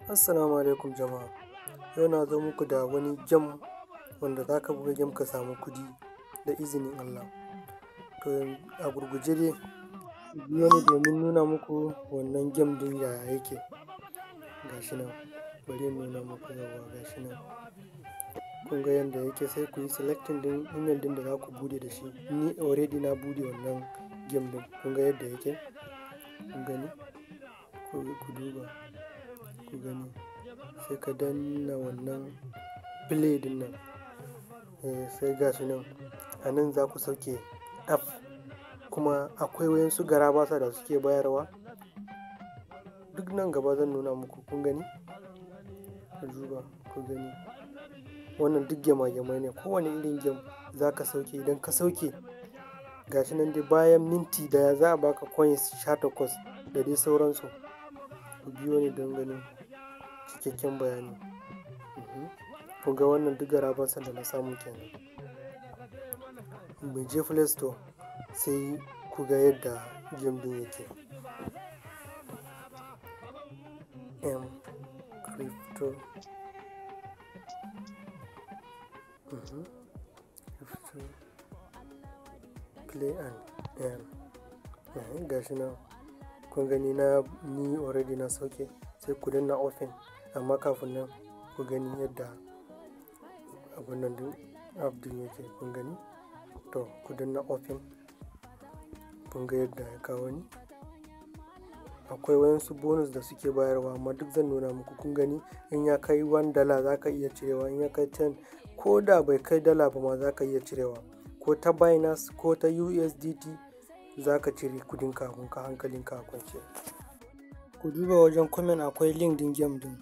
Assalamu alaikum jama'a. Yau na zo muku da wani game wanda za ka buga game ka samu kuɗi da izinin Allah. To a gurguje dai, biyo ni domin nuna muku wannan game ɗin yaya yake. Ga shi nan, bari in nuna muku yauwa ga shi nan. Kun ga yanda yake, sai ku yi selecting ɗin email ɗin da za ku buɗe da shi. Ni already na buɗe wannan game ɗin. Kun ga yadda yake? Kun gani? Ku duba, ku gani. Sai ka danna wannan play ɗin nan. Eh, sai ga shi nan. A nan za ku sauke app, kuma akwai waƴansu garabasa da suke bayarwa. Duk nan gaba zan nuna muku. Kun gani? Ku duba, ku gani. Wannan duk gema-gemai ne. Kowane irin game za ka sauke. Idan ka sauke, ga shi nan dai bayan minti 1 za a baka coins 18 da dai sauransu. Ku biyo ni don ganin cikakken bayani. Kun ga wannan duk garabasan da na samu kenan. Mu je Play Store sai ku ga yadda game ɗin yake. M Crypto. Crypto Play and Earn. Ga shi nan. Kun gani, ni already na sauke, sai ku danna open. Amma kafin nan ku gani yadda abun nan ɗin app ɗin yake. Kun gani? To ku danna open. Kun ga yadda ya kawo ni. Akwai waƴansu bonus da suke bayarwa, amma duk zan nuna muku. Kun gani, in ya kai $1 za ka iya cirewa, in ya kai 10, ko da bai kai dala ba ma za ka iya cirewa. Ko ta Binance ko ta USDT za ka cire kuɗinka abunka hankalinka a kwance. Ku duba wajen comment, akwai link ɗin game ɗin.